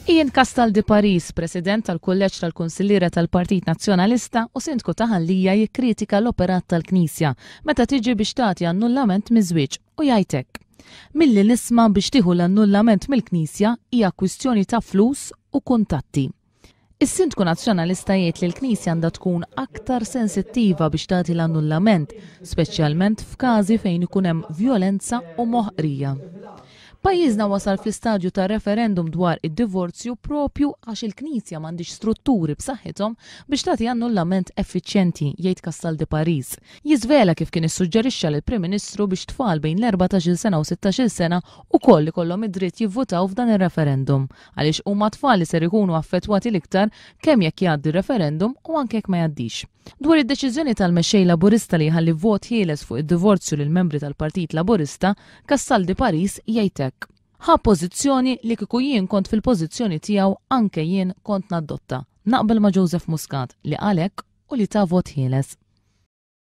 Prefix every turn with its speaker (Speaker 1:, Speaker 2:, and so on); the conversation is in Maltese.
Speaker 1: Ian Castaldi Paris, President tal-Kulleġġ tal-Kunsilliera tal-Partit Nazzjonalista u Sindku ta' Ħal Lija jikkritika l-operat tal-Knisja meta tiġi biex tagħti annullament miż-żwieġ u jgħid hekk, Milli nisma' biex tieħu l-annullament mill-Knisja hija kwistjoni ta' flus u kuntatti. Is-Sindku Nazzjonalista jgħid li l-Knisja għandha tkun aktar sensittiva biex tagħti l-annullament, speċjalment f'każi fejn ikun hemm vjolenza u moħqrija. Pajjiżna wasal fl-istadju ta' referendum dwar id-divorzju propju għax il-Knisja m'għandhiex strutturi b'saħħithom biex tagħti annullament effiċjenti, jgħid Castaldi Paris. Jiżvela kif kien issuġġerixxa lill-Prim Ministru biex tfal bejn l-erbatax-il sena u sittax-il sena wkoll ikollhom id-dritt jivvutaw f'dan ir-referendum. Għaliex huma t-tfal li ser ikunu affettwati l-iktar kemm jekk jgħaddi r-referendum u anke jekk ma jgħaddix. Dwar id-deċiżjoni tal-Mexxej Laburista li jħalli vot ħieles fuq id-divorzju lill-membri tal-Partit Laburista, Castaldi Paris jgħid hekk, Ħa pożizzjoni li kieku jien kont fil-pożizzjoni tiegħu anke jien kont naddotta. Naqbel ma' Joseph Muscat li qal hekk u li ta vot ħieles.